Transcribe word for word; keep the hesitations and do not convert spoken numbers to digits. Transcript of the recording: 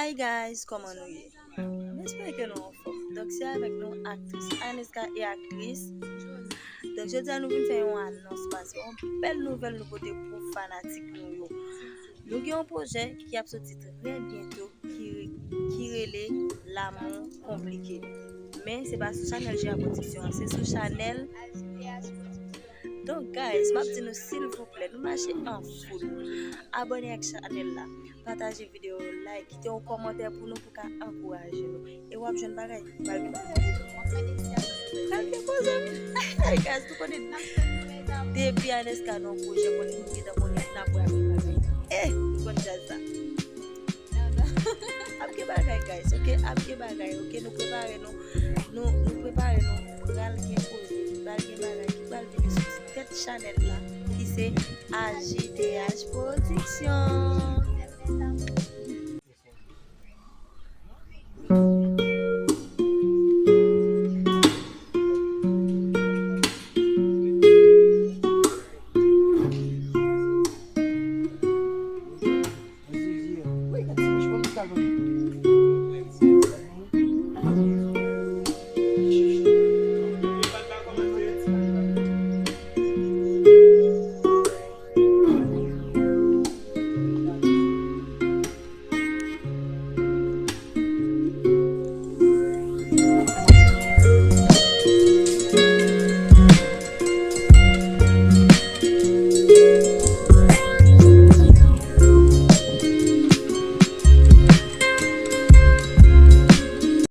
Hi guys, kòman nou ye? M espere ke nou anfòm. Donk, se avèk nou aktris Aneska e aktris. Donk, jodi a nou vin fè yon anons, paske yon bèl nouvèl nou pote pou fanatik nou yo. Nou gen yon pwojè ki ap soti trè byento ki, ki rele Lanmou Konplike. Men se pa sou chanèl G A Production, se sou chanèl. Donk, guys, m ap di nou, silvouplè, nou mache an foul. Abòne ak chanèl la, pataje videyo, like, kite yon kòmantè pou nou, pou ka ankouraje nou. E w ap jwenn bagay ki pral vin. Pral gen koze, wi. Hey, guys, nou konnen depi Aneska nan pwojè, konnen nou gentan konnen n ap wè ap gen bagay. Eh, nou konn djaz sa. Ap gen bagay, guys, ok? Ap gen bagay, ok? Nou prepare nou. Nou, nou prepare nou. Pral gen koze, pral gen bagay ki pral vini sou ti tèt chanèl la, ki se A J D H Production.